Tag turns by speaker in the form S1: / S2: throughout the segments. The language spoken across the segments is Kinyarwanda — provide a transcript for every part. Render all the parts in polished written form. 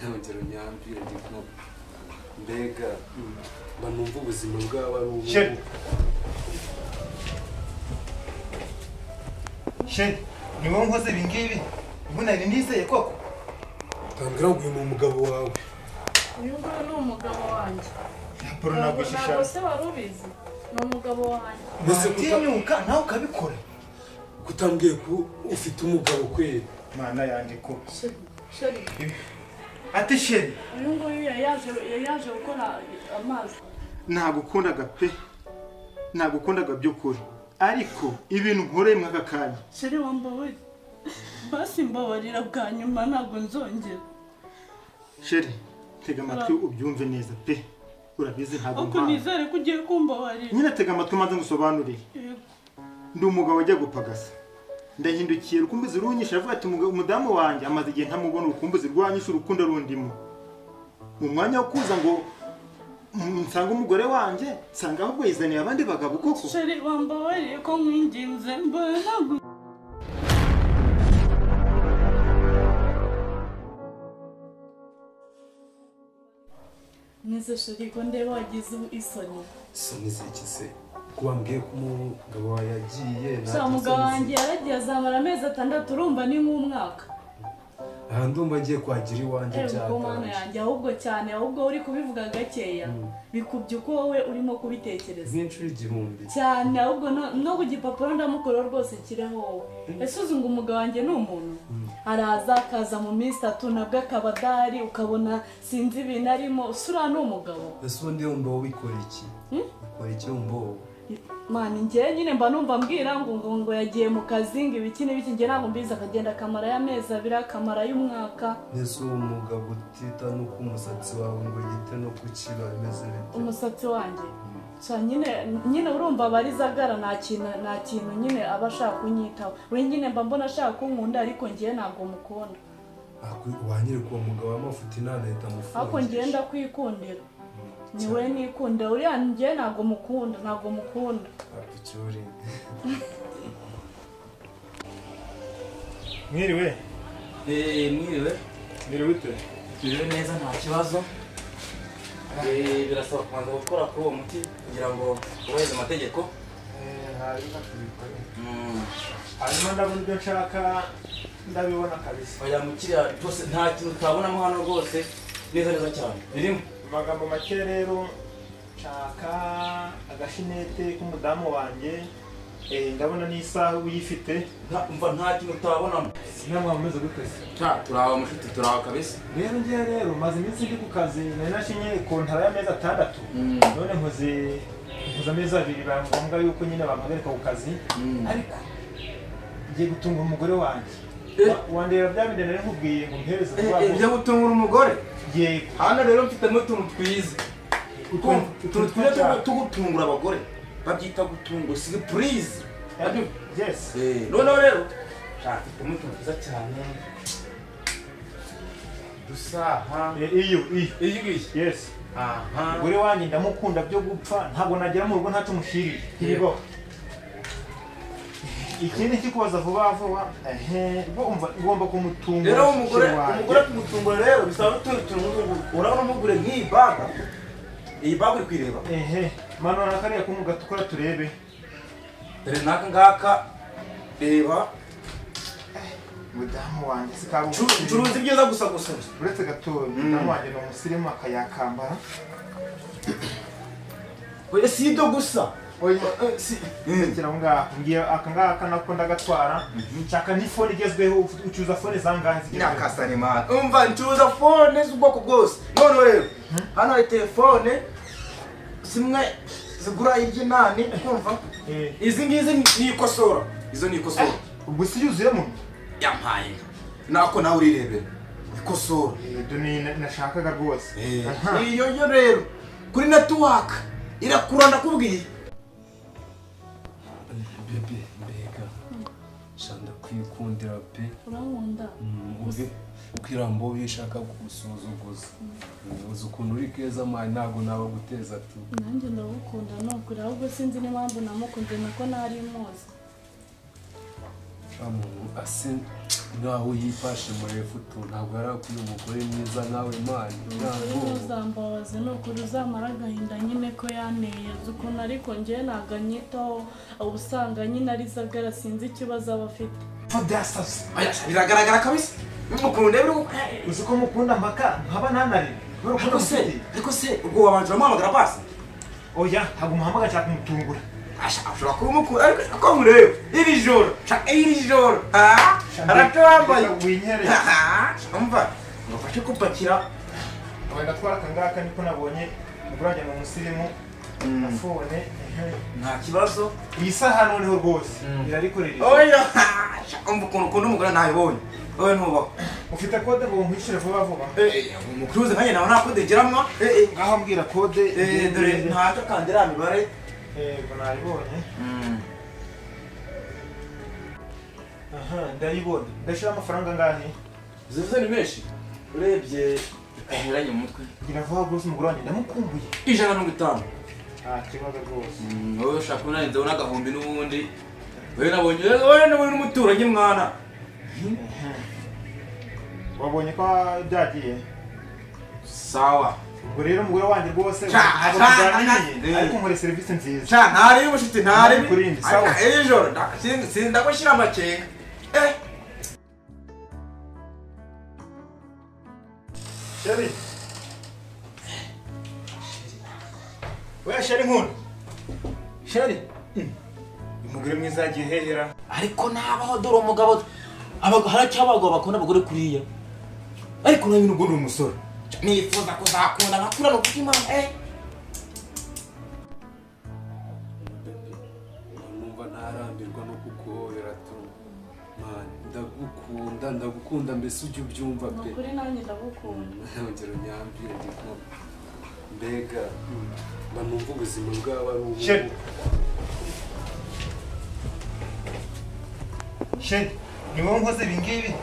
S1: Ntongero nyambire ndiko mbega banumva ubuzima bwabo ari ubu.
S2: Sheri, ni wowe nkoze ibi ngibi? Ubu nari nizeye koko?
S1: Tambwira ngo uyu ni umugabo wawe.
S3: Uyu nguyu ni umugabo wanjye.
S2: Paul nagushisha.
S3: Ntabwo se wari ubizi? Ni umugabo wanjye.
S1: Mbese
S2: kutinyuka nawe ukabikora?
S1: Kutambwiye ko ufite umugabo kweli?
S2: Mana yanjye koko.
S3: Sheri.
S2: Ati Sheri.
S3: Uyu nguyu yaje gukora amazi.
S2: Nagukundaga pe. Nagukundaga by'ukuri. Ariko ibintu nkoreye mwaka kanya.
S3: Sheri wambabarira. Basi mbabarira bwa nyuma ntabwo nzongera.
S2: Sheri, tega amatwi ubyumve neza pe. Urabizi ntabwo
S3: mpamvu. Ariko nizere ko ugiye kumbabarira.
S2: Nyine tega amatwi maze ngusobanurire. Ndi umugabo wajya gupagasa. Ndahindukiye urukumbuzi runyishe avuga ati umudamu wanjye amaze igihe ntamubona urukumbuzi rwanyishe urukundo rundimo. Mu mwanya wo kuza ngo nsanga umugore wanjye nsanga ahubwo yizaniye abandi bagabo koko.
S3: Sheri wambabariye ko nkwinginze mbona ntabwo. Neze Sheri ko ndeba wagize isoni.
S1: Isoni ziki se? Kuba mbwiye ko umugabo wawe yagiye.
S3: Sha umugabo wanjye yaragiye azamara amezi 6 urumva ni nk'umwaka.
S1: Aha ndumva ngiye kwagira iwanjye
S3: byatanje. Yanjye ahubwo cyane ahubwo uri kubivuga gakeya bikubye uko wowe urimo kubitekereza.
S1: Nk'inshuro 1000.
S3: Cyane ahubwo no ku gipapuro ndamukora rwose kireho wowe. Ese uzi ngo umugabo wanjye ni umuntu? Araza akaza mu minsi 3 nabwo akaba adahari ukabona sinzi ibintu arimo usura ni umugabo.
S1: Ese ubundi wumva wikora iki? Ukora iki wumva wowe?
S3: Mani njye nyine mba numva mbwira ngo ngo yagiye mu kazi ngo ibiki n'ibiki njye ntabwo mbizi akagenda akamara y'amezi 2 akamara y'umwaka.
S1: Nese uwo mugabo utita no ku musatsi wawe ngo yite no ku kiba bimeze bite?
S3: Umusatsi wanjye cha nyine urumva abarizagara nta kintu nyine aba ashaka kunyitaho. We nyine mba mbona ashaka kunkunda ariko njye ntabwo mukunda.
S1: Wanyereka uwo mugabo w'amafuti ntanahita amufungisha.
S3: Ariko njye ndakwikundira. Niwe nikunda uriya njye ntabwo mukunda ntabwo mukunda.
S1: Apicyuri.
S2: Mwiriwe.
S4: Mwiriwe.
S2: Mwiriwe ute?
S4: Mwiriwe neza nta kibazo. Birasaba kubanza gukora kuri uwo muti kugira ngo wubahirize amategeko.
S2: Hanyuma tubikore. Hanyuma ndabona ibyo nshaka ndabibona kabisa.
S4: Oya mukiriya rwose nta kintu utabonamo hano rwose neza neza cyane. Birimo.
S2: Amagambo make rero nshaka agashinete k'umudamu wanjye ndabona n'isaha uyifite
S4: umva nta kintu utabonamo.
S2: Namwe mumeze gute se?
S4: Turaho mushuti turaho kabisa.
S2: Rero njye rero maze iminsi ndi ku kazi nari nashinye kontara y'amezi 6 none nkoze amezi 2 bangombwa yuko nyine bampagarika ku kazi ariko ngiye gutungura umugore wanjye. Wandeba bya bindi nari nkubwiye ngo mpereze vuba.
S4: Ngiye gutungura umugore?
S2: Yego.
S4: Hano rero mfitemo utuntu twiza. Utuntu twiza tugutungura abagore babyita gutungura surprise.
S2: Yes.
S4: Noneho rero mfitemo utuntu twiza cyane. Dusaha.
S2: Iyo. Yes.
S4: Aha.
S2: Umugore wanjye ndamukunda byo gupfa ntabwo nagera mu rugo ntacumushiriye. Ntibibaho. Ikindi kikubaza vuba vuba umva ugomba kumutungura.
S4: Rero umugore kumutungura rero bisaba utundi tuntu urabona umugure nk'iyi baga. Iyi baga uri kwireba.
S2: Manura nakariya kumugatukura turebe.
S4: Dore naka ngaka reba.
S2: Mudamu wanjye sikabo.
S4: Curuza ibyiza gusa gusa.
S2: Uretse gato mudamu wanjye ni umusirimu akayakambara.
S4: Oya si ibyo gusa.
S2: Oya si ngira ngaha ngiye aka ngaka nako ndagatwara nshaka ni phone igezweho ucuza phone zangahe zigezweho.
S4: Nakasane man. Umva ncuza phone z'ubwoko bwose. None rero hano hari telefone zimwe zigura iry'inani kumva izi ngizi ni ikosora. Izo ni ikosora.
S2: Ubwo si yuzuyemo
S4: yampaye nako nawe urirebera ikosora.
S2: Duni nashakaga rwose.
S4: Iyo yo rero kuri network irakura ndakubwiye.
S1: Bebe mbega shanda kwikundira pe.
S3: Urankunda?
S1: Ubi kwirambo bishaka kugusuzuguza. Uzi ukuntu uri keza mani ntago naba guteza tu.
S3: Nanjye ndagukunda nukuri ahubwo sinzi n'impamvu namukunze nuko nari muzi.
S1: Muntu ase Nkaho yifashe murefu tu ntabwo yarakwiye umugore mwiza nawe mani.
S3: Ntabwo uzambabaze ni ukuri uzamara agahinda nyine ko yaneye ukuntu ariko njyewe ntabwo anyitaho uba usanga nyine ari zagara sinzi ikibazo aba afite.
S4: Biragaragara kabisa ukuntu ndeba
S2: uzi ko mukunda mpaka nkaba ntanarira.
S4: Ariko se ubwo wabanje uramuhamagara basi?
S2: Oya ntabwo umuhamagara nshaka kumutungura.
S4: Ashobora kuba umukunda ariko ko mureba iri joro iri joro aracyo wambaye
S2: winyereye
S4: umva ngufashe gupakira.
S2: Wenda twara akangaka niko nabonye umugore mu musirimu na phone
S4: nta kibazo.
S2: Iyi saha noneho rwose irarikorera.
S4: Oya umva ukuntu ukunda umugore ntabibonye wowe ntubaho.
S2: Ufite kode ngo nkwishyure vuba vuba?
S4: Umucuruzi nkanjye nawe nta kode ngiramwa.
S2: Ngaho mbwira kode.
S4: Dore ntacyo kandi iriya mibare.
S2: Yego nayibonye. Aha ndayibonye. Ndashyira amafaranga angahe?
S4: Zivuze ni menshi urebye bikanyuranye mu mutwe.
S2: Gira vuba rwose umugore wanjye ndamukumbuye.
S4: 150.
S2: Nta kibazo rwose.
S4: Wowe ushaka kubona nzabona agahumbi n'ubundi. Wowe nabonye wowe nabonye n'umuturanyi mwana.
S2: Wabonye ko byagiye?
S4: Sawa.
S2: Ubwo rero umugore wanjye rwose tuganiriye ariko nkore serivisi nziza.
S4: Sha ntari ubushiti ntari
S2: kurindi sawa.
S4: Ejo sindagushyira amakenga.
S2: Sheri. Oya Sheri nkunda. Sheri. Umugore mwiza yagiye hehera.
S5: Ariko nabaho dore umugabo haracyabagabo bakunda abagore kuriya. Ariko nawe nubwo uri umusore.
S4: Nifuza kuzakunda nkakura no kuko Imana
S1: Numva ntarambirwa no kuguhobera tu. Man ndagukunda ndagukunda mbese ujye ubyumva pe.
S3: Nukuri nanjye ndagukunda.
S1: Ongera unyambire ndikunda. Mbega mba numva ubuzima bwaba ari ubu.
S2: Sheri. Sheri, ni wowe nkoze ibi ngibi?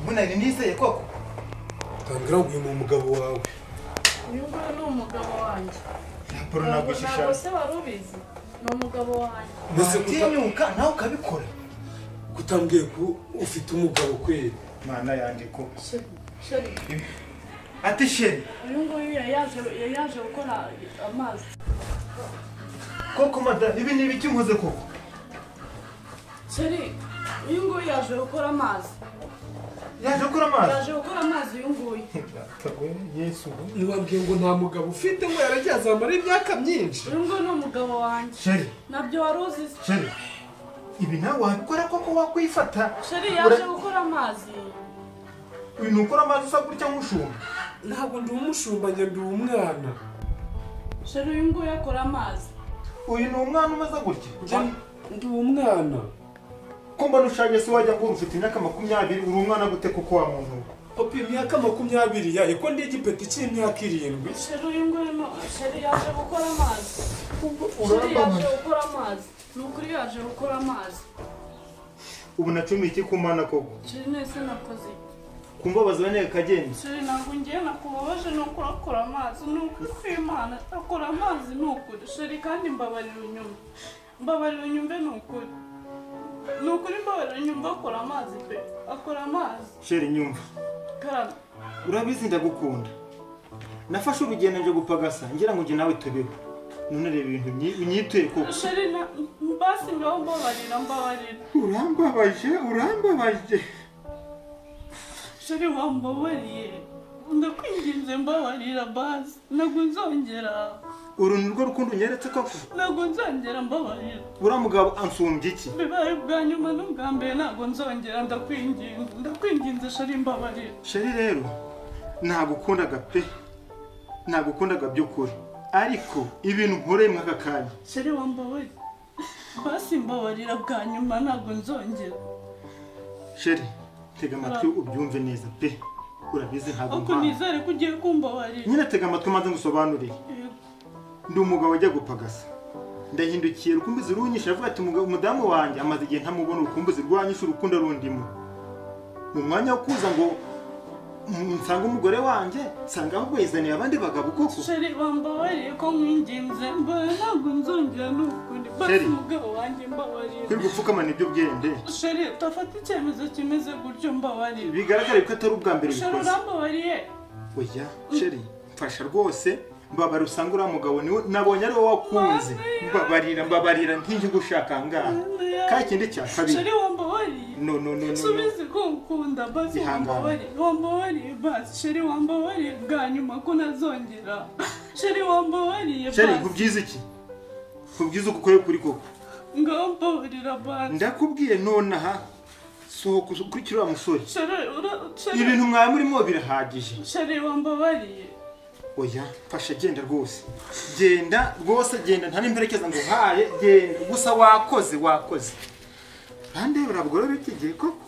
S2: Ubu nari nizeye koko.
S1: Tambwira ngo uyu ni umugabo wawe.
S3: Uyu nguyu ni umugabo wanjye.
S2: Ntabwo
S3: se wari ubizi? Ni umugabo wanjye.
S1: Mbese
S2: kutinyuka nawe ukabikora.
S1: Kutambwiye ko ufite umugabo kweli.
S2: Mana yanjye ko.
S3: Sheri.
S2: Ati Sheri.
S3: Uyu nguyu yaje gukora amazi.
S2: Koko mada ibi ni ibiki nkoze koko?
S3: Sheri, uyu nguyu yaje gukora amazi.
S2: Yaje gukora amazi?
S3: Yaje gukora amazi uyu nguyu.
S2: Yesu.
S1: Niwambwiye ngo nta mugabo ufite ngo yaragiye azamara imyaka myinshi.
S3: Uyu nguyu ni umugabo wanjye.
S2: Sheri.
S3: Nabyo wari uzi.
S2: Sheri. Ibi nawe wabikora koko wakwifata.
S3: Sheri yaje gukora amazi.
S2: Uyu ni ukora amazi usa gutya nk'umushumba.
S1: Ntabwo ndi umushumba njye ndi umwana.
S3: Sheri uyu nguyu akora amazi.
S2: Uyu ni umwana umeze gutya?
S1: Ndi umwana.
S2: Ko mbona ushaje se wajya ngo ufite imyaka 20 uri umwana gute kuko wa muntu?
S1: Papa imyaka 20 yaye ko ndi igipeti cy'imyaka 7.
S3: Sheri uyu nguyu no Sheri yaje gukora amazi. Sheri yaje gukora amazi. Ni ukuri yaje gukora amazi.
S2: Ubu nacumi iki kumana koko?
S3: Sheri nese nakoze.
S2: Kumbabaza bane kagenda.
S3: Sheri ntabwo ngiye nakubabaje ni ukuri akora amazi ni ukuri kw'Imana akora amazi ni ukuri. Sheri kandi mbabarira unyumve. Mbabarira unyumve ni ukuri. Ni ukuri mbabarira unyumve akora amazi pe. Akora amazi.
S2: Sheri nyumva.
S3: Karame.
S2: Urabizi ndagukunda. Nafashe urugendo nje gupagasa ngira ngo nje nawe tubeho. None reba ibintu unyituye koko.
S3: Sheri na basi ngaho mbabarira mbabarira.
S2: Urambabaje urambabaje.
S3: Sheri wambabariye. Ndakwinginze mbabarira basi. Ntabwo nzongera.
S2: Uru ni rwo rukundo unyeretse koko?
S3: Ntabwo nzongera mbabarira.
S2: Uriya mugabo ansumbye iki?
S3: Bibaye ubwa nyuma n'ubwa mbere ntabwo nzongera ndakwinginze. Ndakwinginze Sheri mbabarira.
S2: Sheri rero nagukundaga pe. Nagukundaga by'ukuri. Ariko ibintu nkoreye mwaka kanya.
S3: Sheri wambabariye. Basi mbabarira bwa nyuma ntabwo nzongera.
S2: Sheri tega amatwi ubyumve neza pe. Urabizi ntabwo
S3: mpamvu. Nizere ko ugiye kumbabarira.
S2: Nyine tega amatwi maze ngusobanurire. Ndi umugabo ujya gupagasa. Ndahindukiye urukumbuzi runyishe avuga ati umudamu wanjye amaze igihe ntamubona urukumbuzi rwanyishe urukundo rundimo. Mu mwanya wo kuza ngo Nsanga umugore wanjye nsanga ahubwo yizaniye abandi bagabo koko.
S3: Chéri wambabariye ko nkwinginze, mbaye ntabwo nzongera n'ukuri. Basi
S2: Chéri.
S3: umugabo wanjye mbabarira.
S2: Kuri gupfukamana ibyo byende.
S3: Chéri utafata icyemezo kimeze gutyo, mbabarira.
S2: Bigaragare ko atari ubwa mbere
S3: Chéri
S2: bikoze.
S3: urambabariye.
S2: Oya chéri mfasha rwose, mbabara usanga uriya mugabo niwe nabonye ari wowe wakunze. Mbabarira mbabarira ntinjye gushaka ngaha. Ka kindi cya kabiri.
S3: Chéri wambabariye.
S2: No no no no.
S3: Subizi ko ukunda basi.
S2: Ihangane.
S3: Wambabariye, wambabariye basi. Chéri wambabariye bwa nyuma ko ntazongera. Chéri wambabariye
S2: Chéri
S3: basi.
S2: nkubyize iki? Nkubyize uko ukore kuri koko.
S3: Ngaho mbabarira basi.
S2: Ndakubwiye nonaha sohoka ukurikira uriya musore.
S3: Chéri ura chéri.
S2: Ibintu mwaba murimo birahagije.
S3: Chéri wambabariye.
S2: Oya mfasha genda rwose. Genda rwose genda nta n'imperekeza nguhaye genda gusa wakoze wakoze. Bandebera abagore b'iki gihe koko.